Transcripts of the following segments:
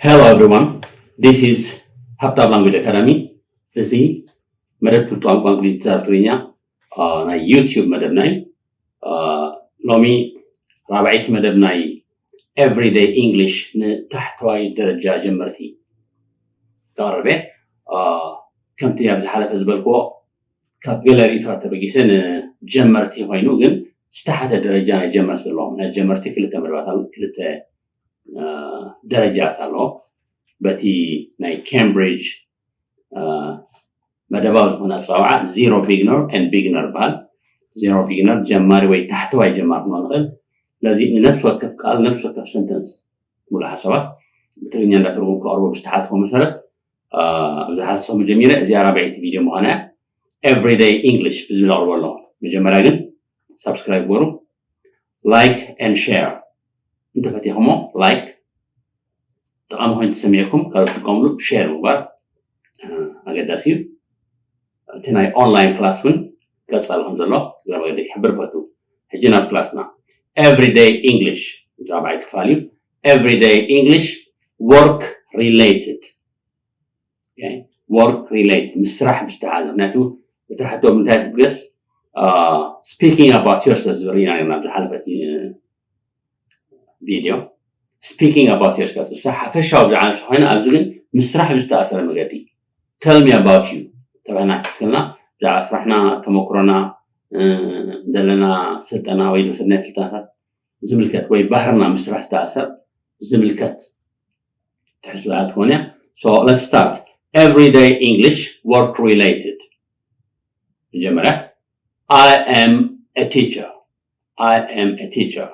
Hello everyone, this is ሃብታም Language Academy። እዚ መደብ ትምህርቲ ቋንቋ እንግሊዝ ዝዛረብ ትግርኛ፣ አ፣ ናይ ዩቲዩብ መደብና እዩ። አ፣ ሎሚ ራብዐይቲ መደብ ናይ Everyday English ንታሕተዋይ ደረጃ ጀመርቲ ቀረበ። አ፣ ከምቲ ኣብ ዝሓለፈ ዝበልክዎ፣ ካብ ገለ ርእይቶታት ተበጊሰ ንጀመርቲ ኮይኑ፣ ግን ዝተሓተ ደረጃ ናይ ጀመርቲ ዘለዎም፣ ናይ ጀመርቲ ክልተ መደባት ኣሎ፣ ክልተ፣ አ፣ ደረጃታት ኣለዎ። በቲ ናይ ኬምብሪጅ፣ አ፣ መደባዊ ዝኾነ ኣጸዋውዓ ዜሮ ቢግነር ኤንድ ቢግነር ይበሃል። ዜሮ ቢግነር ጀማሪ ወይ ታሕተዋይ ጀማሪ ክንብል ንኽእል። ስለዚ ንነፍሲ ወከፍ ቃል፣ ነፍሲ ወከፍ ሰንተንስ፣ ሙሉእ ሓሳባት ብትግርኛ እንዳተርጎምኩ ከቕርቦ ብዝተሓትኩ መሰረት፣ አ፣ ኣብ ዝሓለፈ ሰሙን ጀሚረ፣ እዚኣ ራብዐይቲ ቪድዮ ምዃና እያ። Everyday English ብዝብል ኣቕርቦ ኣለኹ። መጀመርያ ግን ሳብስክራይብ ግበሩ፣ ላይክ ኤንድ ሼር እንተፈቲኹሞ፣ ላይክ ጠቓሚ ኮይኑ ተሰሚዕኩም ካልኦት ጥቀምሉ፣ ሼር ምግባር፣ እ፣ ኣገዳሲ እዩ። እቲ ናይ ኦንላይን ክላስ እውን ቀጻሊ ከም ዘሎ እግረ መገዲ ክሕብር ፈቱ። ሕጂ ናብ ክላስና። Everyday English ራብዓይ ክፋል እዩ። Everyday English work related። Okay? Work related፣ ምስ ስራሕ ብዝተሓዘ። ምክንያቱ እቲ ሕቶ ብምንታይ ትብገስ? አ፣ speaking about yourself ዝብል ኢና ነርና ኣብ ዝሓለፈት፣ እ፣ ቪድዮ። Speaking about yourself፣ እሳ ሓፈሻዊ ብዛዕባ ነብሲ ኮይና፣ ኣብዚ ግን ምስ ስራሕ ብዝተኣሰረ መገዲ። Tell me about you ተባሂልና ክትክልና፣ ብዛዕባ ስራሕና፣ ተመክሮና፣ እ፣ ዘለና ስልጠና ወይ ዝወሰድናዮ ስልጠናታት ዝምልከት ወይ ባህርና ምስ ስራሕ ዝተኣሰር ዝምልከት ትሕዝቶታት ትኾን እያ። So let's start. Everyday English work related። መጀመርያ፣ I am a teacher. I am a teacher.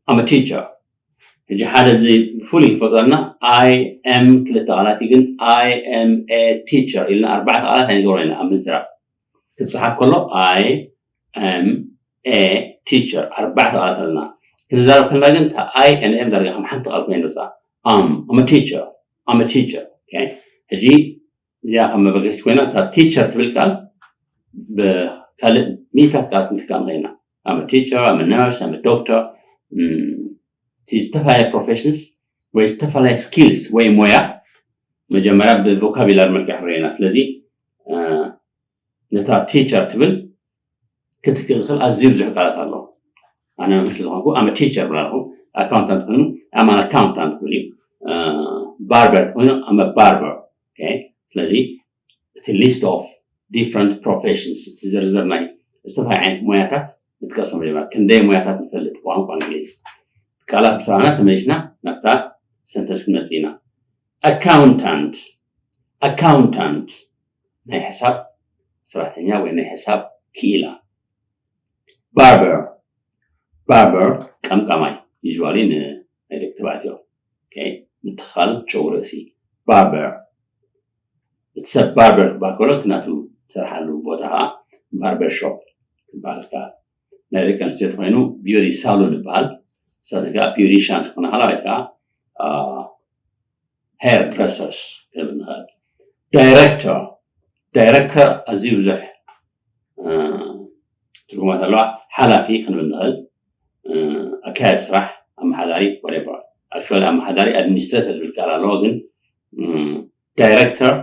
I'm a teacher. ሕጂ ሓደ እዚ ብፍሉይ ይፈጥረልና፣ I am ክልተ ቃላት እዩ፣ ግን I am a teacher ኢልና ኣርባዕተ ቃላት ኣይንገብሮ ኢና ኣብ ምዝራብ። ክጽሓፍ ከሎ I am a teacher ኣርባዕተ ቃላት ኣለና። ክንዛረብ ከለና ግን እታ I and am ዳርጋ ከም ሓንቲ ቃል ኮይና ንወጽኣ። Am፣ I'm a teacher፣ I'm a teacher። Okay? ሕጂ እዚኣ ከም መበገሲት ኮይና፣ እታ ቲቸር ትብል ቃል ብካልእ ሚእታት ቃላት ክንትካ ንኽእል ኢና። I'm a teacher፣ I'm a nurse፣ I'm a doctor። እም፣ እቲ ዝተፈላለየ ፕሮፌሽንስ ወይ ዝተፈላለየ ስኪልስ ወይ ሞያ መጀመርያ ብቮካቡላሪ መልክዕ ክንርኢ ኢና። ስለዚ፣ እ፣ ነታ ቲቸር ትብል ክትክእ ዝኽእል ኣዝዩ ብዙሕ ቃላት ኣሎ። ኣነ መምህር ስለዝኾንኩ I'm a teacher ብላ ኣለኹ። ኣካውንታንት ኮይኑ I'm an accountant ክብል እዩ። እ፣ ባርበር ኮይኑ I'm a barber። ኦኬ? ስለዚ እቲ list of different professions፣ እቲ ዝርዝር ናይ ዝተፈላለዩ ዓይነት ሞያታት ንጥቀሶም። መጀመርያ ክንደይ ሞያታት ንፈልጥ ብቋንቋ እንግሊዝ? ቃላት ምስ ረኣና ተመሊስና ናብታ ሰንተንስ ክንመጽእ ኢና። ኣካውንታንት፣ ኣካውንታንት ናይ ሕሳብ ሰራሕተኛ ወይ ናይ ሕሳብ ክኢላ። ባርበር፣ ባርበር ቀምቃማይ፣ ዩዥዋሊ ንናይ ደቂ ተባዕትዮ። ኦኬ፣ ምትኻል ጨው ርእሲ። ባርበር፣ እቲ ሰብ ባርበር ክበሃል ከሎ እቲ ናቱ ዝሰርሓሉ ቦታ ከዓ ባርበር ሾፕ ክበሃል ይከኣል። ናይ ደቂ ኣንስትዮ ተኮይኑ ቢዩቲ ሳሉን ይበሃል። ንሳተን ከዓ ቢዩቲሻንስ ክኾና ከላ ወይ ከዓ፣ አ፣ ሄር ድረሰርስ ክንብል ንኽእል። ዳይሬክተር፣ ዳይሬክተር ኣዝዩ ብዙሕ፣ እ፣ ትርጉማት ኣለዋ። ሓላፊ ክንብል ንኽእል፣ እ፣ ኣካያዲ ስራሕ፣ ኣመሓዳሪ፣ whatever። ኣክቹዋሊ ኣመሓዳሪ ኣድሚኒስትሬተር ዝብል ቃል ኣለዎ፣ ግን፣ እ፣ ዳይሬክተር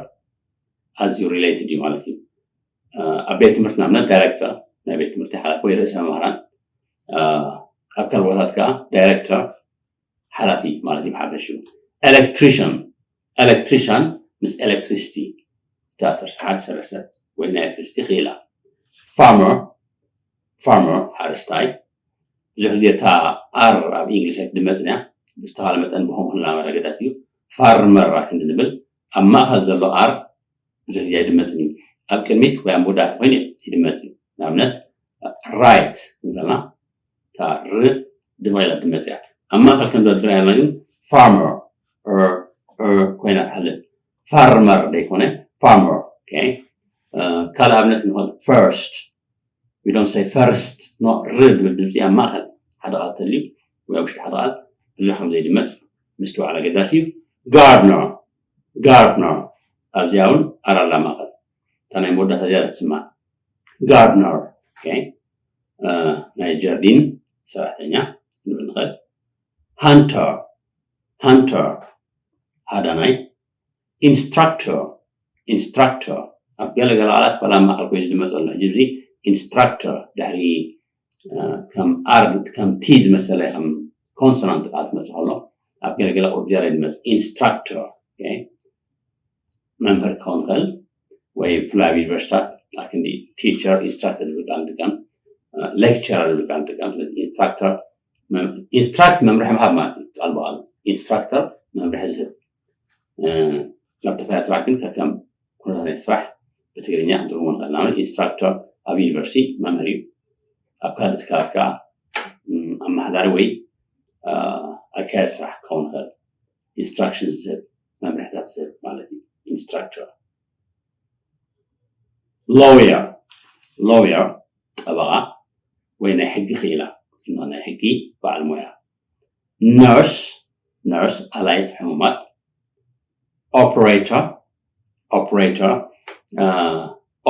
ኣዝዩ ሪሌትድ እዩ ማለት እዩ። እ፣ ኣብ ቤት ትምህርቲ ንኣብነት ዳይሬክተር ናይ ቤት ትምህርቲ ሓላፊ ወይ ርእሰ መምህራን፣ እ፣ ኣብ ካልእ ቦታታት ከዓ ዳይሬክተር ሓላፊ ማለት እዩ ብሓፈሽኡ። ኤሌክትሪሻን፣ ኤሌክትሪሻን ምስ ኤሌክትሪሲቲ ዝተኣሳሰር ሓደ ሰብ ወይ ናይ ኤሌክትሪሲቲ ክኢላ። ፋርመር፣ ፋርመር ሓረስታይ። ብዙሕ ግዜ እታ ኣር ኣብ ኢንግሊሽ ኣይትድመጽን እያ። ብዝተኻለ መጠን ብኸምኡ ክንለማመድ ኣገዳሲ እዩ። ፋርመር ክንዲ ንብል ኣብ ማእከል ዘሎ ኣር ብዙሕ ግዜ ኣይድመጽን እዩ። ኣብ ቅድሚት ወይ ኣብ መወዳእታ ኮይኑ ይድመጽ እዩ። ንኣብነት ራይት እንተልና እታ ር ድምቕ ኢላ ትድመጽ እያ። ኣብ ማእከል ከም ዘድርያ ግን ፋርመር፣ ር፣ ር ኮይና ትሓልፍ። ፋርመር ዘይኮነ ፋርመር። ኦኬ። እ፣ ካልእ ኣብነት ንኾን ፈርስት። We don't say ፈርስት፣ ኖ፣ ር ዝብል ድምፂ ኣብ ማእከል ሓደ ቃል ተልዩ ወይ ኣብ ውሽጢ ሓደ ቃል ብዙሕ ከም ዘይድመፅ ምስትውዓል ኣገዳሲ እዩ። ጋርድነር፣ ጋርድነር ኣብዚኣ እውን ኣራላ ማእከል እታ ናይ መወዳእታ ዝያዳ ትስማዕ። ጋርድነር፣ ኦኬ፣ እ፣ ናይ ጀርዲን ሰራሕተኛ ክንብል ንኽእል። ሃንተር፣ ሃንተር ሃዳናይ። Instructor, instructor ኣብ ገለገለ ቃላት ባላ ማእከል ኮይኑ ዝመፀሉ ሕጂ እዚ instructor ድሕሪ ከም ኣር ከም ቲ ዝመሰለ ከም ኮንሶናንት ቃል ክመፅእ ከሎ ኣብ ገለገለ ቁርጀረ ዝመፅ instructor መምህር ክኸውን ይኽእል ወይ ፍላይ ኣብ ዩኒቨርሲታት ኣክንዲ teacher instructor ዝብል ቃል ንጥቀም lecturer ዝብል ቃል ንጥቀም instructor instruct መምርሒ ምሃብ ማለት እዩ ቃል ብቃሉ instructor መምርሒ ዝህብ ናብ ተፈላለየ ስራሕ ግን ከከም ኩነታት ናይ ስራሕ ብትግርኛ ክንትርጉሞ ንኽእል ኢና ኢንስትራክተር ኣብ ዩኒቨርሲቲ መምህር እዩ ኣብ ካልእ ትካላት ከዓ ኣመሓዳሪ ወይ ኣካያዲ ስራሕ ክኸውን ይኽእል ኢንስትራክሽን ዝህብ መምርሕታት ዝህብ ማለት እዩ ኢንስትራክተር ሎየር ሎየር ጠበቓ ወይ ናይ ሕጊ ክኢላ ናይ ሕጊ በዓል ሞያ ነርስ ነርስ ኣላይት ሕሙማት ኦፕሬተር ኦፕሬተር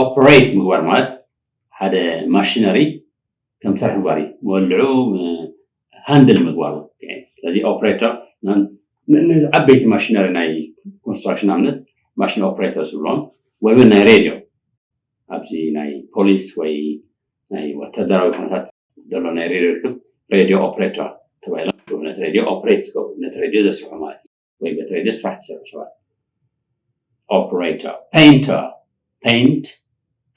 ኦፕሬት ምግባር ማለት ሓደ ማሽነሪ ከም ሰርሕ ምግባር እዩ መወልዑ ሃንድል ምግባሩ ስለዚ ኦፕሬተር ነዚ ዓበይቲ ማሽነሪ ናይ ኮንስትራክሽን ኣብነት ማሽን ኦፕሬተር ዝብሎም ወይ እውን ናይ ሬድዮ ኣብዚ ናይ ፖሊስ ወይ ናይ ወታደራዊ ኩነታት ዘሎ ናይ ሬድዮ ርክብ ሬድዮ ኦፕሬተር ተባሂሎም ነቲ ሬድዮ ኦፕሬት ዝገብሩ ነቲ ሬድዮ ዘስርሑ ማለት እዩ ወይ በቲ ሬድዮ ስራሕ ዝሰርሑ ሰባት ኦፕሬተር ፔንተር ፔንት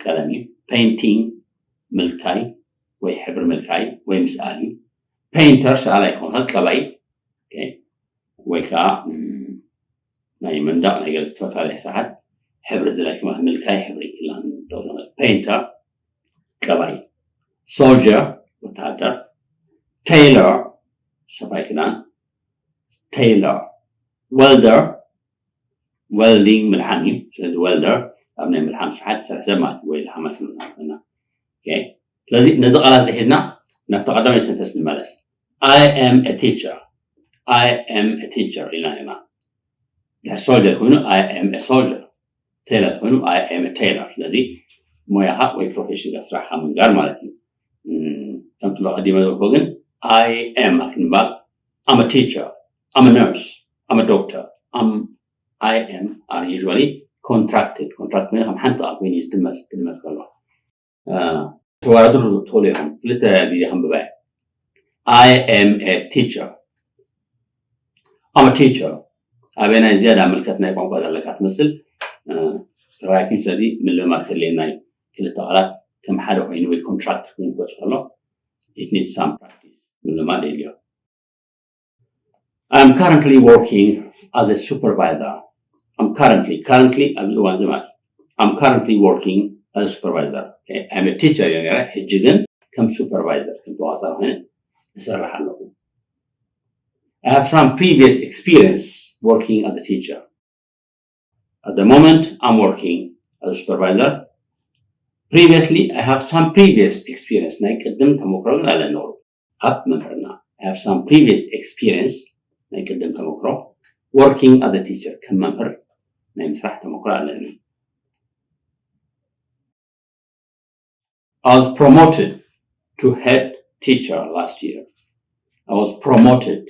ቀለም እዩ ፔንቲንግ ምልካይ ወይ ሕብሪ ምልካይ ወይ ምስኣል እዩ ፔንተር ሰኣላይ ክኾን ቀባይ ወይ ከዓ ናይ መንደቕ ናይ ገለ ዝተፈላለዩ ስራሓት ሕብሪ ዝለኪ ማለት ምልካይ ሕብሪ ኢልና ንጠቕሶ ፔንተር ቀባይ ሶልጀር ወታሃደር ቴይለር ሰፋይ ክዳን ቴይለር ወልደር ወልዲንግ ምልሓም እዩ ስለዚ ወልደር ኣብ ናይ ምልሓም ስራሓት ዝሰርሕ ሰብ ማለት ወይ ልሓማት ንብልና ስለዚ ነዚ ቃላት ዝሒዝና ናብ ተቐዳማይ ሰንተንስ ንመለስ I am a teacher I am a teacher ኢልና ኢና ድሕሪ ሶልጀር ኮይኑ I am a soldier ቴይለር ኮይኑ I am a tailor ስለዚ ሞያኻ ወይ ፕሮፌሽንካ ስራሕካ ምንጋር ማለት እዩ ከምቲ ቀዲመ ዝበልኮ ግን I am ኣክንባል I'm a teacher I'm a nurse I'm a doctor I'm I am are usually contracted contract ኮይኑ ከም ሓንቲ ቃል ኮይኑ እዩ ዝድመፅ ክድመፅ ከሎ ተወዳድሩ ትኽእሉ ኢኹም ክልተ ግዜ ከንብባ I am a teacher I'm a teacher ኣበናይ ዝያዳ ምልከት ናይ ቋንቋ ዘለካ ትመስል ራኪን ስለዚ ምልማድ ከድልየና እዩ ክልተ ቃላት ከም ሓደ ኮይኑ ወይ ኮንትራክት ኮይኑ ክወፅእ ከሎ it needs some practice ምልማድ የድልዮ I'm currently working as a supervisor. I'm currently, currently ኣብዚ እዋን እዚ ማለት I'm currently working as a supervisor. Okay? I'm a teacher እየ ነረ ሕጂ ግን ከም supervisor ከም ተዋሳሪ ኮይነ እሰርሕ ኣለኹ. I have some previous experience working as a teacher. At the moment, I'm working as a supervisor. Previously, I have some previous experience. ናይ ቅድም ተሞክሮ ግን ኣለኒ ኣብ መምህርና I have some previous experience ናይ ቅድም ተመክሮ working as a teacher ከም መምህር ናይ ምስራሕ ተመክሮ ኣለኒ I was promoted to head teacher last year I was promoted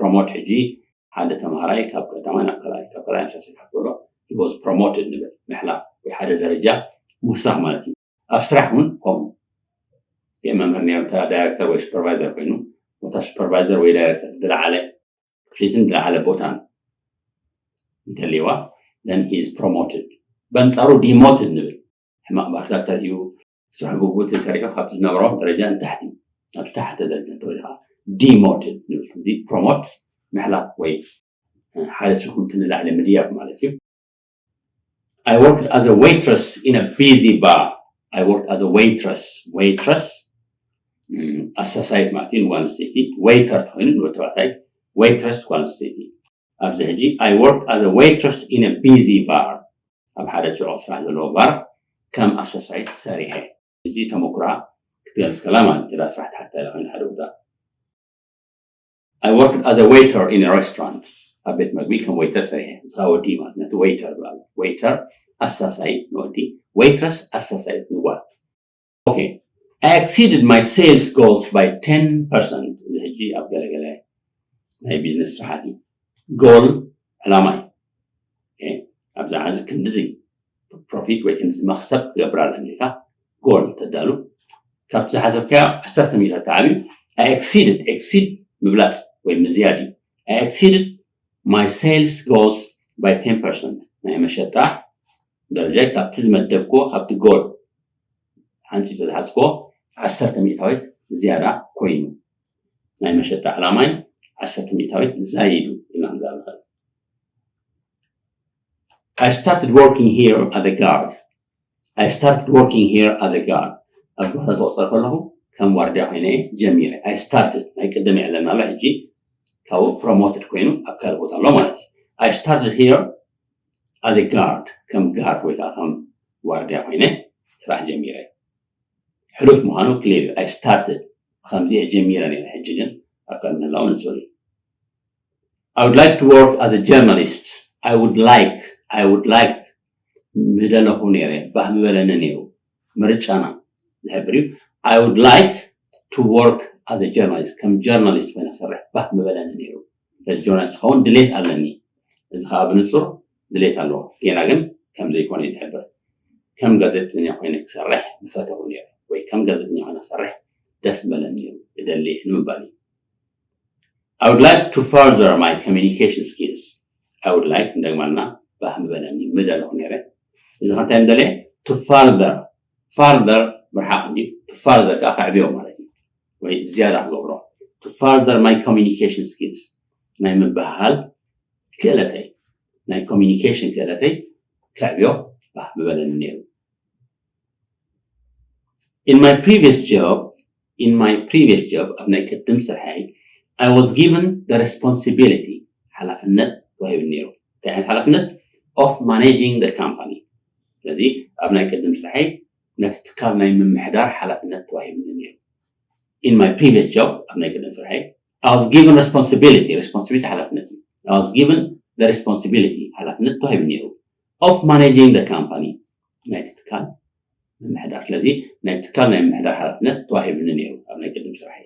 promote ሕጂ ሓደ ተምሃራይ ካብ ቀዳማይ ናብ ካልኣይ ካብ ካልኣይ ናብ ሳልሳይ ክሓልፍ ከሎ he was promoted ንብል ምሕላፍ ወይ ሓደ ደረጃ ምውሳኽ ማለት እዩ ኣብ ስራሕ እውን ከምኡ መምህር ነይሩ ዳይሬክተር ወይ ሱፐርቫይዘር ኮይኑ ቦታ ሱፐርቫይዘር ወይ ዳይሬክተር ዝለዓለ ክፍሊትን ዝለዓለ ቦታን እንተልዋ then he is promoted በንፃሩ demoted ንብል ሕማቕ ባህርታት ተርእዩ ስራሕ ብግቡእ ተሰሪሑ ካብቲ ዝነበሮ ደረጃ ንታሕቲ ናብ ዝተሓተ ደረጃ እንተወዲኻ demoted ንብል እዚ promote ምሕላፍ ወይ ሓደ ስጉምቲ ንላዕሊ ምድያብ ማለት እዩ I worked as a waitress in a busy bar. I worked as a waitress. Waitress ኣሳሳይት ማለት እዩ ንጓል ኣንስተይቲ waiter ተኮይኑ ንወዲ ተባዕታይ waitress ጓል ኣንስተይቲ ኣብዚ ሕጂ I worked as a waitress in a busy bar ኣብ ሓደ ጽዑቕ ስራሕ ዘለዎ ባር ከም ኣሳሳይት ሰሪሐ ሕጂ ተመኩራ ክትገልጽ ከላ ማለት እንተ ስራሕ ትሓታ ኢላ ኮይና ሓደ ቦታ I worked as a waiter in a restaurant ኣብ ቤት መግቢ ከም waiter ሰሪሐ ንስኻ ወዲ ማለት ነቲ waiter ብላሉ waiter ኣሳሳይት ንወዲ waitress ኣሳሳይት ንጓል Okay. I exceeded my sales goals by ten percent. እዚ ሕጂ ኣብ ገለገለ ናይ ቢዝነስ ስራሓት እዩ። ጎል ዕላማ እዩ። ኣብዚ ዓዚ ክንድዚ ፕሮፊት ወይ ክንድዚ መክሰብ ክገብር ኣለኒ ኢልካ ጎል ተዳሉ። ካብቲ ዝሓሰብካዮ ዓሰርተ ሚእቲ ተዓብዩ። I exceeded፣ exceed ምብላፅ ወይ ምዝያድ እዩ። I exceeded my sales goals by ten percent። ናይ መሸጣ ደረጃ ካብቲ ዝመደብክዎ፣ ካብቲ ጎል ሓንፂፀ ዝሓዝክዎ ዓሰርተ ሚእታዊት ዝያዳ ኮይኑ፣ ናይ መሸጣ ዕላማይ ዓሰርተ ሚእታዊት ዛይዱ ኢልና ክንዛረብ ንኽእል። I started working here as a guard. I started working here as a guard. ኣብ ቦታ ተቆፀር ከለኹ ከም ዋርድያ ኮይነ እየ ጀሚረ። I started፣ ናይ ቅድም የለን ኣሎ፣ ሕጂ ካብኡ ፕሮሞትድ ኮይኑ ኣብ ካልእ ቦታ ኣሎ ማለት እዩ። I started here as a guard፣ ከም ጋርድ ወይ ከዓ ከም ዋርድያ ኮይነ ስራሕ ጀሚረ። ሕሉፍ ምዃኑ ክሊር እዩ። I started፣ ከምዚ እየ ጀሚረ ነይረ። ሕጂ ግን ኣብ ካልእ ምህላው ንፁር እዩ። I would like to work as a journalist. I would like፣ I would like ምደለኹ ነይረ፣ ባህ ምበለኒ ነይሩ። ምርጫና ዝሕብር እዩ። I would like to work as a journalist፣ ከም ጀርናሊስት ኮይነ ክሰርሕ ባህ ምበለኒ ነይሩ። ስለዚ ጆርናሊስት ክኸውን ድሌት ኣለኒ። እዚ ከዓ ብንፁር ድሌት ኣለዎ። ጌና ግን ከም ዘይኮነ እዩ ዝሕብር። ከም ጋዜጠኛ ኮይነ ክሰርሕ ምፈተኹ ነይሩ፣ ወይ ከም ጋዜጠኛ ኮይነ ክሰርሕ ደስ ምበለኒ ነይሩ፣ እደሊ እየ ንምባል እዩ። I would like to further my communication skills. I would like፣ እንደግማልና፣ ባህ ምበለኒ፣ ምደለኹ ነይረ። እዚ ከ እንታይ ምደለየ? To further፣ further ምርሓቕ እንዲ፣ to further ከዓ ከዕብዮ ማለት እዩ፣ ወይ ዝያዳ ክገብሮ። To further my communication skills፣ ናይ ምብህሃል ክእለተይ፣ ናይ ኮሚኒኬሽን ክእለተይ ከዕብዮ ባህ ምበለኒ ነይሩ። In my previous job, in my previous job፣ ኣብ ናይ ቅድም ስርሐይ፣ I was given the responsibility፣ ሓላፍነት ተዋሂብኒ ነይሩ። እንታይ ዓይነት ሓላፍነት? Of managing the company። ስለዚ ኣብ ናይ ቅድም ስርሐይ ነቲ ትካል ናይ ምምሕዳር ሓላፍነት ተዋሂብኒ ነይሩ። In my previous job፣ ኣብ ናይ ቅድም ስርሐይ፣ I was given responsibility፣ responsibility ሓላፍነት እዩ። I was given the responsibility፣ ሓላፍነት ተዋሂብኒ ነይሩ። Of managing the company፣ ናይቲ ትካል ምምሕዳር። ስለዚ ናይ ትካል ናይ ምምሕዳር ሓላፍነት ተዋሂብኒ ነይሩ ኣብ ናይ ቅድም ስራሐይ።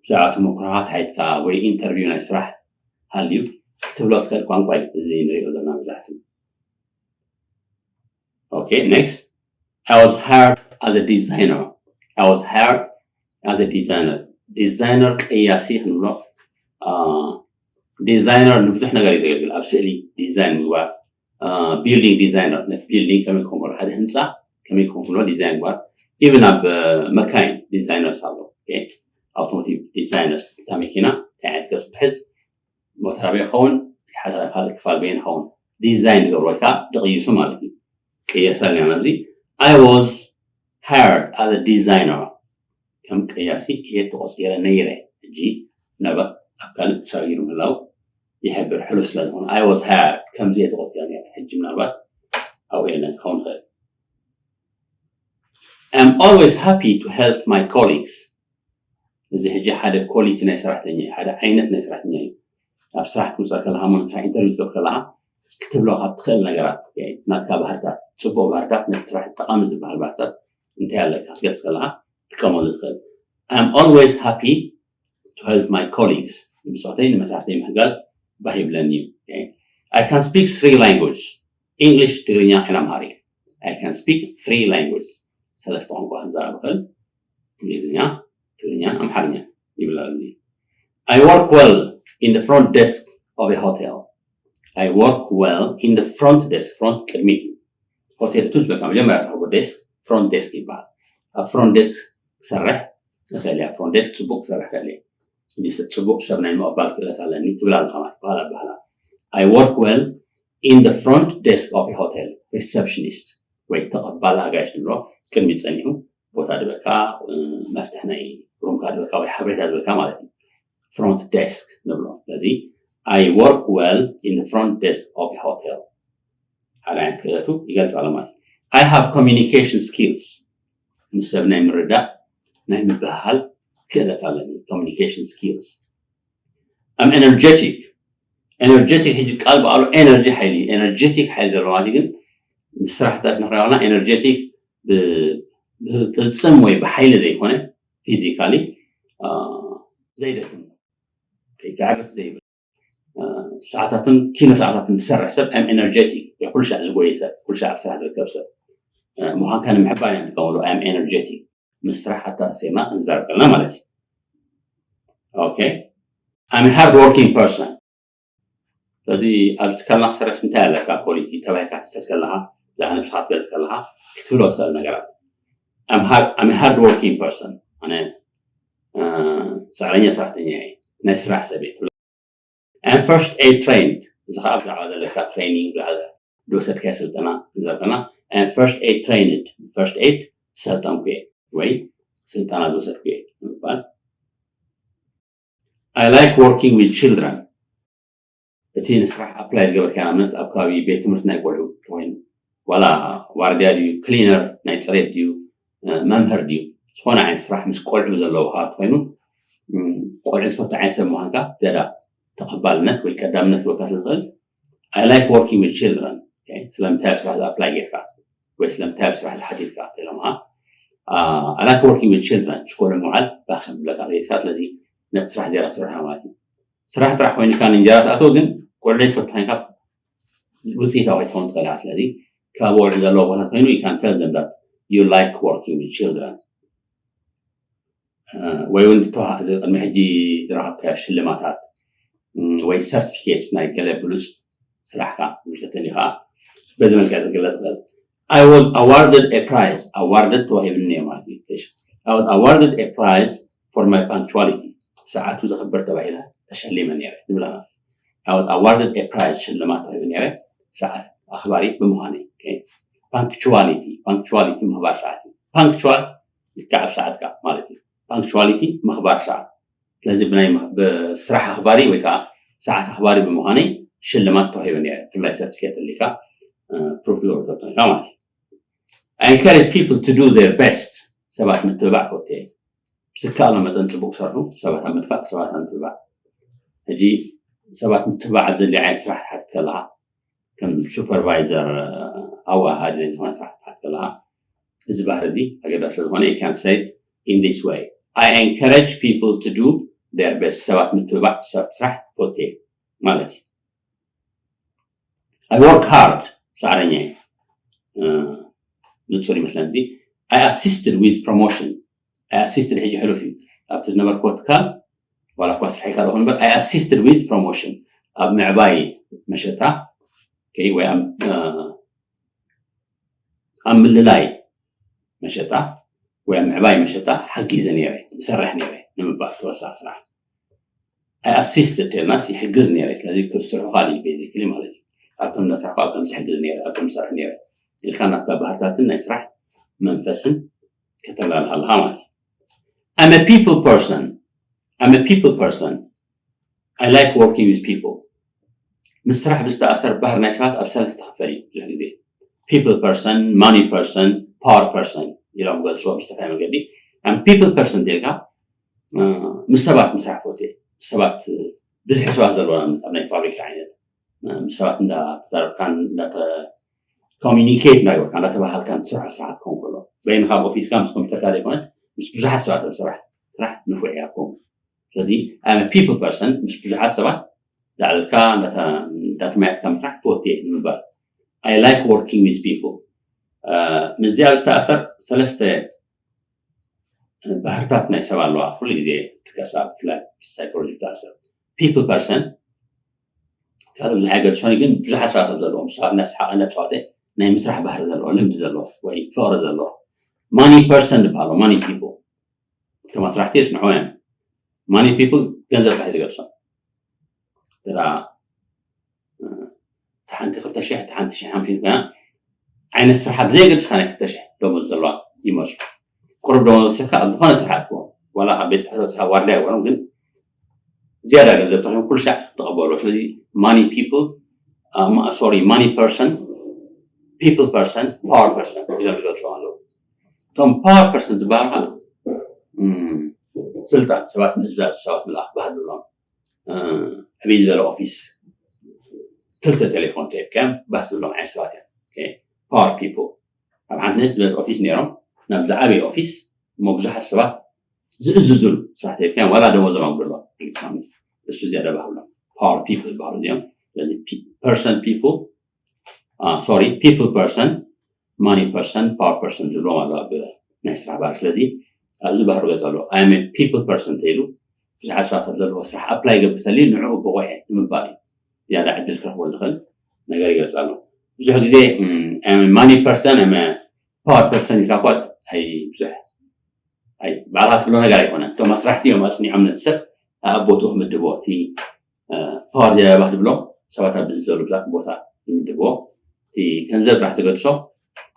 ብዛዕባ ተመክሮኻ ተሓይጥካ ወይ ኢንተርቪው ናይ ስራሕ ሃልዩ ክትብሎ ትኽእል ቋንቋ እዩ እዚ ንሪኦ ዘለና መብዛሕትኡ። Okay, next. I was hired as a designer. I was hired as a designer. ዲዛይነር፣ ቀያሲ ክንብሎ። ዲዛይነር ንብዙሕ ነገር እዩ ዘገልግል። ኣብ ስእሊ ዲዛይን ምግባር፣ ቢልዲንግ ዲዛይነር፣ ነቲ ቢልዲንግ ከመይ ክኸውን ከሎ፣ ሓደ ህንፃ ከመይ ክኸውን ከሎ ዲዛይን ምግባር። ኢቭን ኣብ መካይን ዲዛይነርስ ኣሎ። ኣውቶሞቲቭ ዲዛይነርስ፣ እታ መኪና እንታይ ዓይነት ቅርፂ ትሕዝ፣ ሞተር ኣበይ ይኸውን፣ እቲ ሓደ ካልእ ክፋል በየን ይኸውን፣ ዲዛይን ዝገብሮ ወይ ከዓ ድቕይሱ ማለት እዩ። ቅየሳ ኣለና ኣብዚ። I was hired as a designer፣ ከም ቀያሲ እየ ተቆፂረ ነይረ። ሕጂ ምናልባት ኣብ ካልእ ተሳጊሩ ምህላው ይሕብር፣ ሕሉፍ ስለ ዝኾነ። I was hired፣ ከምዚ እየ ተቆፂረ ነይረ። ሕጂ ምናልባት ኣብኡ የለን ክኸውን ይኽእል። I'm always happy to help my colleagues። እዚ ሕጂ ሓደ ኳሊቲ ናይ ሰራሕተኛ እዩ፣ ሓደ ዓይነት ናይ ሰራሕተኛ እዩ። ኣብ ስራሕ ክትውፅእ ከለኻ፣ ሞ ንስራሕ ኢንተርቪው ክትገብር ከለኻ ክትብሎ ካብ ትኽእል ነገራት፣ ናትካ ባህርታት፣ ፅቡቕ ባህርታት፣ ነቲ ስራሕ ጠቓሚ ዝበሃል ባህርታት እንታይ ኣለካ ክትገልፅ ከለኻ ትጥቀመሉ ትኽእል። I'm always happy to help my colleagues። ንብፆተይ ንመሳርሕተይ ምሕጋዝ ባህ ይብለኒ እዩ። I can speak three languages፣ English፣ ትግርኛ and Amharic። I can speak three languages፣ ሰለስተ ቋንቋ ክዛረብ እኽእል፣ እንግሊዝኛ፣ ትግርኛን ኣምሓርኛን ይብል ኣሎ። I work well in the front desk of a hotel። I work well in the front desk። ፍሮንት ቅድሚት እዩ። ሆቴል እቱ ዝበልካ መጀመርያ ትረኽቦ ዴስክ ፍሮንት ዴስክ ይበሃል። ኣብ ፍሮንት ዴስክ ክሰርሕ እኽእል እየ፣ ኣብ ፍሮንት ዴስክ ፅቡቅ ክሰርሕ እኽእል እየ። እንዲ ጽቡቕ ሰብ ናይ ምቕባል ክእለት ኣለኒ ትብል ኣለኻ ማለት በሃል ኣበሃላ። I work well in the front desk of a hotel፣ ሪሰፕሽኒስት ወይ ተቐባል ኣጋይሽ ንብሎ፣ ቅድሚት ጸኒሑ ቦታ ድበካ፣ መፍትሕ ናይ ሩምካ ድበካ ወይ ሓበሬታ ድበካ ማለት እዩ። ፍሮንት ዴስክ ንብሎ። ስለዚ I work well in the front desk of a hotel፣ ሓደ ዓይነት ክእለቱ ይገልጽ ኣሎ ማለት እዩ። I have communication skills፣ ምስ ሰብ ናይ ምርዳእ ናይ ምብህሃል ክእለት ኣለኒ። Communication skills። I'm energetic። ኤነርጀቲክ ሕጂ ቃል በዓሉ ኤነርጂ ሓይሊ፣ ኤነርጀቲክ ሓይሊ ዘለዎ ማለት ግን ምስ ስራሕ ተስንኽረና ኤነርጀቲክ ብቅልፅም ወይ ብሓይሊ ዘይኮነ ፊዚካሊ ዘይደክም፣ ከዕርፍ ዘይብል፣ ሰዓታትን ኪኖ ሰዓታትን ዝሰርሕ ሰብ ኣም ኤነርጀቲክ፣ ኩሉ ሻዕ ዝጎየ ሰብ፣ ኩሉ ሻዕ ኣብ ስራሕ ዝርከብ ሰብ ምዃንካ ንምሕባር ኢና ንጥቀመሉ። ኣም ኤነርጀቲክ ምስ ስራሕ ኣተኣሳሲርና ክንዛረብ ከለና ማለት እዩ። Okay, I'm a hard working person። ስለዚ ኣብዚ ትካልና ክሰርሕስ እንታይ ኣለካ ኳሊቲ ተባሂልካ ክትሕተት ከለኻ፣ ብዛዕባ ነብስኻ ክትገልጽ ከለኻ ክትብሎ ትኽእል ነገራት። I'm hard working person፣ ኣነ ፃዕረኛ ሰራሕተኛ እየ፣ ናይ ስራሕ ሰብ እየ ትብሎ። I'm first aid trained፣ እዚ ከዓ ብዛዕባ ዘለካ ትሬኒንግ፣ ብዛዕባ ዝወሰድካዮ ስልጠና ዘርጠና። I'm first aid trained፣ ፈርስት ኤድ ሰልጠንኩ እየ ወይ ስልጠና ዝወሰድኩ እየ ምባል። I like working with children። እቲ ንስራሕ ኣፕላይ ዝገበርካዮ ንኣብነት ኣብ ከባቢ ቤት ትምህርቲ ናይ ቆልዑ ኮይኑ ዋላ ዋርድያ ድዩ፣ ክሊነር ናይ ፅሬት ድዩ፣ መምህር ድዩ፣ ዝኾነ ዓይነት ስራሕ ምስ ቆልዑ ዘለዎ ከባቢ ኮይኑ ቆልዑ ዝፈቱ ዓይነት ሰብ ምዃንካ ዝያዳ ተቐባልነት ወይ ቀዳምነት ክህበካ ስለ ዝኽእል። I like working with children። ስለምንታይ ኣብ ስራሕ ዝኣፕላይ ጌርካ ወይ ስለምንታይ ኣብ ስራሕ ዝሓቲትካ ኢሎምካ። I like working with children፣ ምስ ቆልዑ ምውዓል ባህ ከም ዝብለካ ተገይርካ። ስለዚ ነቲ ስራሕ ዜራ ስርሕካ ማለት እዩ። ስራሕ ጥራሕ ኮይኑካ ንእንጀራ ትኣትዎ ግን ቆልዑ ዘይትፈቱ ኮይንካ ውፅኢታዊ ከይትኸውን ትኽእል ኢኻ። ስለዚ ካብ ቆልዑ ዘለዎ ቦታ ኮይኑ you can tell them that you like working with children። ወይ እውን ቅድሚ ሕጂ ዝረኸብካዮ ሽልማታት ወይ ሰርቲፊኬትስ ናይ ገለ ብሉፅ ስራሕካ ዝምልከተኒ ከዓ በዚ መልክዕ ዝግለፅ ይኽእል። I was awarded a prize። ኣዋርደድ ተዋሂብኒ ማለት እዩ። I was awarded a prize for my punctuality። ሰዓቱ ዘኽብር ተባሂለ ተሸሊመ ነይረ ንብላ። I was awarded a prize፣ ሽልማት ተዋሂቡ ነይረ ሰዓት ኣኽባሪ ብምዃነይ። ፓንክቹዋሊቲ፣ ፓንክቹዋሊቲ ምኽባር ሰዓት እዩ። ፓንክቹዋል ልክዕ ኣብ ሰዓትካ ማለት እዩ። ፓንክቹዋሊቲ ምኽባር ሰዓት። ስለዚ ብናይ ብስራሕ ኣኽባሪ ወይ ከዓ ሰዓት ኣኽባሪ ብምዃነይ ሽልማት ተዋሂቡ ነይረ። ብፍላይ ሰርቲፊኬት ተልካ ፕሩፍ ትገብር ተልካ ማለት እዩ። I encourage people to do their best። ሰባት ምትብባዕ ፈትየ። ብዝከኣሎ መጠን ፅቡቅ ክሰርሑ፣ ሰባት ኣብ ምጥፋእ፣ ሰባት ኣብ ምትብባዕ። ሕጂ ሰባት ምትብባዕ ኣብ ዘድልዮ ዓይነት ስራሕ ትሓትት ከለካ ከም ሱፐርቫይዘር ኣወሃሃዲ ናይ ዝኾነ ስራሕ ትሓትት ከለካ እዚ ባህሪ እዚ ኣገዳሲ ስለዝኾነ you can say it in this way. I encourage people to do their best። ሰባት ምትብባዕ፣ ሰብ ስራሕ ፈትየ ማለት እዩ። I work hard፣ ፃዕረኛ እየ። ንፁር ይመስለኒ። I assisted with promotion። I assisted ሕጂ ሕሉፍ እዩ። ኣብቲ ዝነበርክዎ ትካል ዋላ እኳ ስርሐይ ካልእ ኾን እምበር I assisted with promotion፣ ኣብ ምዕባይ መሸጣ ወይ ኣብ ምልላይ መሸጣ ወይ ኣብ ምዕባይ መሸጣ ሓጊዘ ነይረ፣ እሰርሕ ነይረ ንምባል ተወሳኺ ስራሕ። I assisted ተልናስ ይሕግዝ ነይረ። ስለዚ ስርሑ ካልእ እዩ ቤዚክሊ ማለት እዩ። ኣብ ከም እንዳስራሕኩ ኣብ ከም ዝሕግዝ ነይረ፣ ኣብ ከም ዝሰርሕ ነይረ ኢልካ ናትካ ባህርታትን ናይ ስራሕ መንፈስን ከተላልካ ኣለካ ማለት እዩ። I'm a people person። I'm a people person። I like working with people። ምስ ስራሕ ብዝተኣሰር ባህር ናይ ሰባት ኣብ ሰለስተ ክፈል እዩ ብዙሕ ግዜ። People person፣ money person፣ power person ኢሎም ገልፅዎ ብዝተፈላለየ መገዲ። I'm people person ተልካ ምስ ሰባት ምስራሕ ፈትየ። ምስ ሰባት ብዝሒ ሰባት ዘለዎም ኣብ ናይ ፋብሪካ ዓይነት ምስ ሰባት እንዳተዛረብካን ኮሚኒኬት እንዳገበርካ እንዳተባሃልካ ትሰርሖ ስራሕ ክኸውን ከሎ በይንካ ኣብ ኦፊስካ ምስ ኮምፒተርካ ዘይኮነስ ምስ ብዙሓት ሰባት ኣብ ስራሕ ስራሕ ንፉዕ እያ ክኸውን። ስለዚ I'm a people person፣ ምስ ብዙሓት ሰባት ላዕልካ እንዳተማያጥካ ምስራሕ ፈትየ ንምባል። I like working with people። ምስዚኣ ዝተኣሰር ሰለስተ ባህርታት ናይ ሰብ ኣለዋ። ኩሉ ግዜ ትከሳ ብፍላይ ሳይኮሎጂ ዝተኣሰር people person ካልእ ብዙሕ ኣይገድሶን ግን ብዙሓት ሰባት ዘለዎም ሰባት እናስሓቐ እናተፃወተ ናይ ምስራሕ ባህሪ ዘለዎ ልምዲ ዘለዎ ወይ ፍቕሪ ዘለዎ money person ዝበሃሉ money people እቶም ኣስራሕቲ የስንሕዎ እዮም። Money people ገንዘብ ጥራሕ ዝገድሶም ተራ ሓንቲ ክልተ ሽሕ ሓንቲ ሽሕ ሓሙሽተ ኮይና ዓይነት ስርሓ ብዘየገድስ ናይ ክልተ ሽሕ ደሞዝ ዘለዋ ይመፁ። ቁሩብ ደሞዝ ወሲኽካ ኣብ ዝኾነ ስራሕ ኣትዎ ዋላ ካብ ቤት ፅሕፈት ወፂኻ ዋርድያ ይግበሮም ግን ዝያዳ ገንዘብ ተረኺቡ ኩሉ ሻዕ ተቐበሎ። ስለዚ money people sorry money person people person power person ኢሎም ዝገልፅዎም ኣለዉ። እቶም power person ዝበሃሉ ከዓ ስልጣን ሰባት ምእዛዝ ሰባት ምልኣኽ ባህል ብሎም ዕብይ ዝበለ ኦፊስ ክልተ ቴሌፎን ተሂብካዮም ባህ ዝብሎም ዓይነት ሰባት እዮም። Power people ኣብ ሓንቲ ንእስ ዝበለት ኦፊስ ነይሮም ናብ ዝዓበየ ኦፊስ እሞ ብዙሓት ሰባት ዝእዝዙሉ ስራሕ ተሂብካዮም ዋላ ደሞዞም ኣጉድሎ እሱ ዝያዳ ባህሎም power people ዝበሃሉ እዚኦም። ስለዚ person people sorry people person money person power person ዝብሎም ኣሎ ኣብ ናይ ስራሕ ባህሪ። ስለዚ ኣብዚ ባህሪ ገጽ ኣሎ I am a people person ተይሉ ብዙሓት ሰባት ኣብ ዘለዎ ስራሕ apply ይገብር ተልዩ ንዕኡ ብቑዕ እየ ንምባል እዩ። ዝያዳ ዕድል ክረኽበሉ ዝኽእል ነገር ይገልጽ ኣሎ። ብዙሕ ግዜ money person power person ኢልካ እኳ ኣይ ብዙሕ ኣይ ባዕልኻ ትብሎ ነገር ኣይኮነን። እቶም ኣስራሕቲ እዮም ኣጽኒዖም ነቲ ሰብ ኣብ ቦትኡ ክምድብዎ እቲ power ጀላባት ዝብሎም ሰባት ኣብ ዘሎ ብዛት ቦታ ይምድብዎ። እቲ ገንዘብ ጥራሕ ዝገድሶ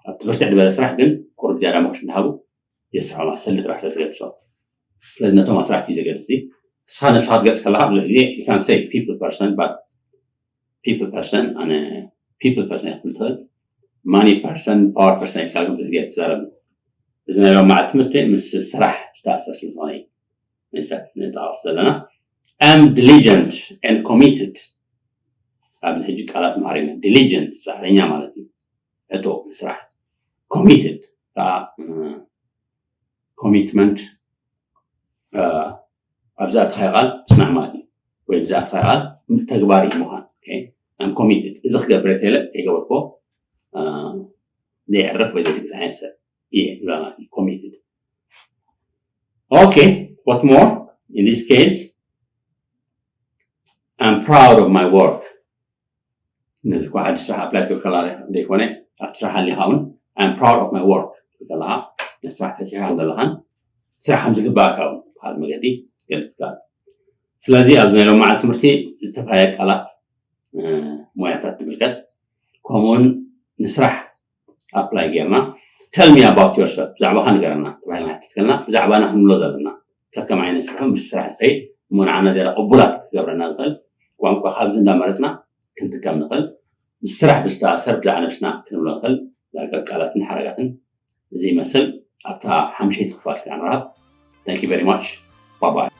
ኣብቲ ብርትዕ ዝበለ ስራሕ ግን ቁሩብ ዝያዳ ሞሽ እናሃቡ የስርሖም ኣሰሊ ጥራሕ ስለ ዝገድሶ። ስለዚ ነቶም ኣስራሕቲ ዘገድስ ንስኻ ነብስኻ ትገልጽ ከለኻ ብዙሕ ግዜ you can say people person but people person ኣነ people person ክትብል ትኽእል money person power person ኢልካ ግን ብዙሕ ግዜ ትዛረብ። እዚ ናይ ሎም መዓልቲ ትምህርቲ ምስ ስራሕ ዝተኣሳሰር ስለዝኾነ እዩ። ንጠቃስ ዘለና am diligent and committed ኣብዚ ሕጂ ቃላት ማዕሪና diligent ፃዕረኛ ማለት እዩ። እቶ ስራሕ committed ከዓ commitment ኣብዚ ኣትኻዮ ቃል ስናዕ ማለት እዩ ወይ ኣብዚ ኣትኻዮ ቃል ተግባሪ ምዃን I'm committed እዚ ክገብረ ተለ ከይገበርኮ ዘይዕርፍ ወይ ዘይትግዛዕ ሰብ እየ ይብላ ማለት እዩ committed okay what more in this case I'm proud of my work ነዚ እኳ ሓድሽ ስራሕ apply ክብል ከላ ዘይኮነ ኣብቲ ስራሕ ሃሊኻ እውን I'm proud of my work ትብል ከለኻ ነቲ ስራሕ ፈቲሕካ ከም ዘለኻን ስራሕ ከም ዝግባእካ እውን ብካልእ መገዲ ገልጽ ይከኣል። ስለዚ ኣብዚ ናይ ሎማዓልቲ ትምህርቲ ዝተፈላለያ ቃላት ሞያታት ንምልከት ከምኡውን ንስራሕ apply ጌርና tell me about yourself ብዛዕባኻ ንገረና ተባሂልና ሕተት ከለና ብዛዕባና ክንብሎ ዘለና ከከም ዓይነት ስርሑ ምስ ስራሕ ዝኸይድ እሞ ንዓና ዝያዳ ቅቡላት ክገብረና ዝኽእል ቋንቋ ካብዚ እንዳመረፅና ክንጥቀም ንኽእል ምስ ስራሕ ብዝተኣሰር ብዛዕባ ነብስና ክንብሎ ንኽእል ዳርጋ ቃላትን ሓረጋትን እዚ ይመስል ኣብታ ሓምሸይቲ ክፋል ክንራኸብ thank you very much bye bye